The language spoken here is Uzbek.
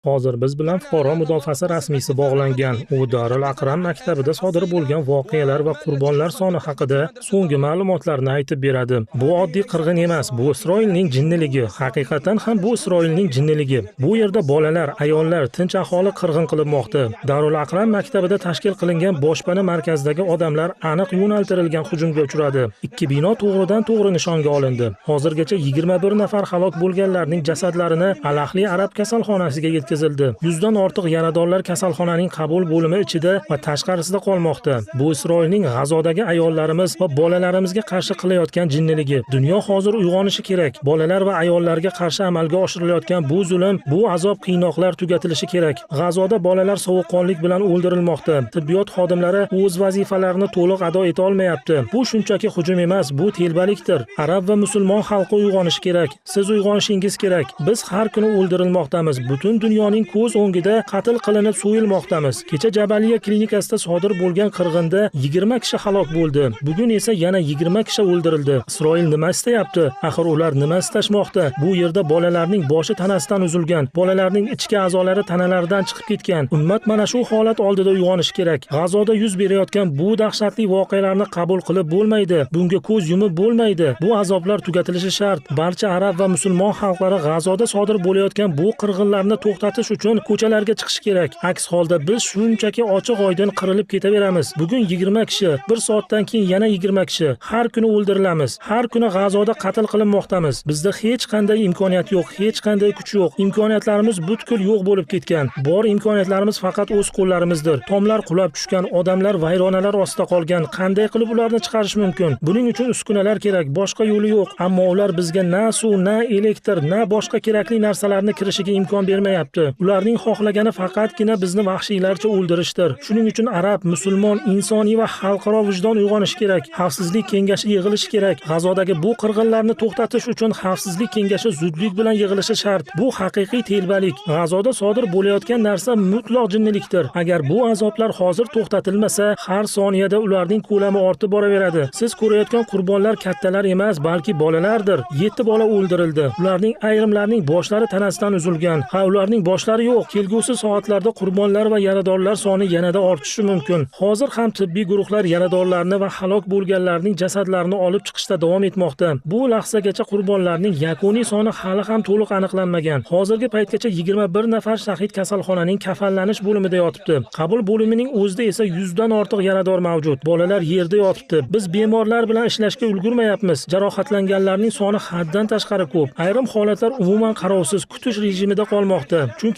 Hozir biz bilan fuqaro mudofaasi rasmiysi bog'langan. U Darul Aqram maktabida sodir bo'lgan voqealar va qurbonlar soni haqida so'nggi ma'lumotlarni aytib beradi. Bu oddiy qirg'in emas, bu Isroilning jinniligi. Haqiqatan ham bu Isroilning jinniligi. Bu yerda bolalar, ayollar, tinch aholi qirg'in qilinmoqda. Darul Aqram maktabida tashkil qilingan boshpana markazidagi odamlar aniq yo'naltirilgan hujumga uchradi. Ikki bino to'g'ridan to'g'ri nishonga olindi. Hozirgacha 21 nafar halok bo'lganlarning jasadlarini Al-Ahli arab kasalxonasiga yetkazildi. 100 dan ortiq yaradorlar kasalxonaning qabul bo'limi ichida va tashqarisida qolmoqda. Bu Isroilning G'azodagi ayollarimiz va bolalarimizga qarshi qilayotgan jinniligi. Dunyo hozir uyg'onishi kerak. Bolalar va ayollarga qarshi amalga oshirilayotgan bu zulm, bu azob qiynoqlar tugatilishi kerak. G'azoda bolalar sovuqqonlik bilan o'ldirilmoqda. Tibbiyot xodimlari o'z vazifalarini to'liq ado eta olmayapti. Bu shunchaki hujum emas, bu telbalikdir. Arab va musulmon xalqi uyg'onishi kerak. Siz uyg'onishingiz kerak. Biz har kuni o'ldirilmoqdamiz. Butun dunyoning ko'z o'ngida qatl qilinib so'yilmoqdamiz. Kecha Jabaliya klinikasida sodir bo'lgan qirg'inda 20 kishi halok bo'ldi. Bugun esa yana 20 kishi o'ldirildi. Isroil nima istayapti? Axir ular nima istashmoqda? Bu yerda bolalarning boshi tanasidan uzilgan, bolalarning ichki a'zolari tanalaridan chiqib ketgan. Ummat mana shu holat oldida uyg'onishi kerak. G'azoda yuz berayotgan bu dahshatli voqealarni qabul qilib bo'lmaydi. Bunga ko'z yumib bo'lmaydi. Bu azoblar tugatilishi shart. Barcha arab va musulmon xalqlari G'azoda sodir bo'layotgan bu qirg'inlarni to'xtatish uchun ko'chalarga chiqishi kerak. Aks holda biz shunchaki ochiq-oydin qirilib ketaveramiz. Bugun 20 kishi, bir soatdan keyin yana 20 kishi. Har kuni o'ldirilamiz. Har kuni G'azoda qatl qilinmoqdamiz. Bizda hech qanday imkoniyat yo'q, hech qanday kuch yo'q. Imkoniyatlarimiz butkul yo'q bo'lib ketgan. Bor imkoniyatlarimiz faqat o'z qo'llarimizdir. Tomlar qulab tushgan, odamlar vayronalar ostida qolgan. Qanday qilib ularni chiqarish mumkin? Buning uchun uskunalar kerak, boshqa yo'li yo'q. Ammo ular bizga na suv, na elektr, na boshqa kerakli narsalarni kirishiga imkon bermayapti. Ularning xohlagani faqatgina bizni vahshiylarcha o'ldirishdir. Shuning uchun arab, musulmon, insoniy va xalqaro vijdon uyg'onishi kerak. Xavfsizlik kengashi yig'ilishi kerak. G'azodagi bu qirg'inlarni to'xtatish uchun Xavfsizlik kengashi zudlik bilan yig'ilishi shart. Bu haqiqiy telbalik. G'azoda sodir bo'layotgan narsa mutlaq jinnilikdir. Agar bu azoblar hozir to'xtatilmasa, har soniyada ularning ko'lami ortib boraveradi. Siz ko'rayotgan qurbonlar kattalar emas, balki bolalardir. 7 bola o'ldirildi. Ularning ayrimlarining boshlari tanasidan uzilgan. Ha, ularning boshlari yo'q. Kelgusi soatlarda qurbonlar va yaradorlar soni yanada ortishi mumkin. Hozir ham tibbiy guruhlar yaradorlarni va halok bo'lganlarning jasadlarini olib chiqishda davom etmoqda. Bu lahzagacha qurbonlarning yakuniy soni hali ham to'liq aniqlanmagan. Hozirgi paytgacha 21 nafar shahid kasalxonaning kafanlanish bo'limida yotibdi. Qabul bo'limining o'zida esa 100 dan ortiq yarador mavjud. Bolalar yerda yotibdi. Biz bemorlar bilan ishlashga ulgurmayapmiz. Jarohatlanganlarning soni haddan tashqari ko'p. Ayrim holatlar umuman qarovsiz, kutish rejimida qolmoqda.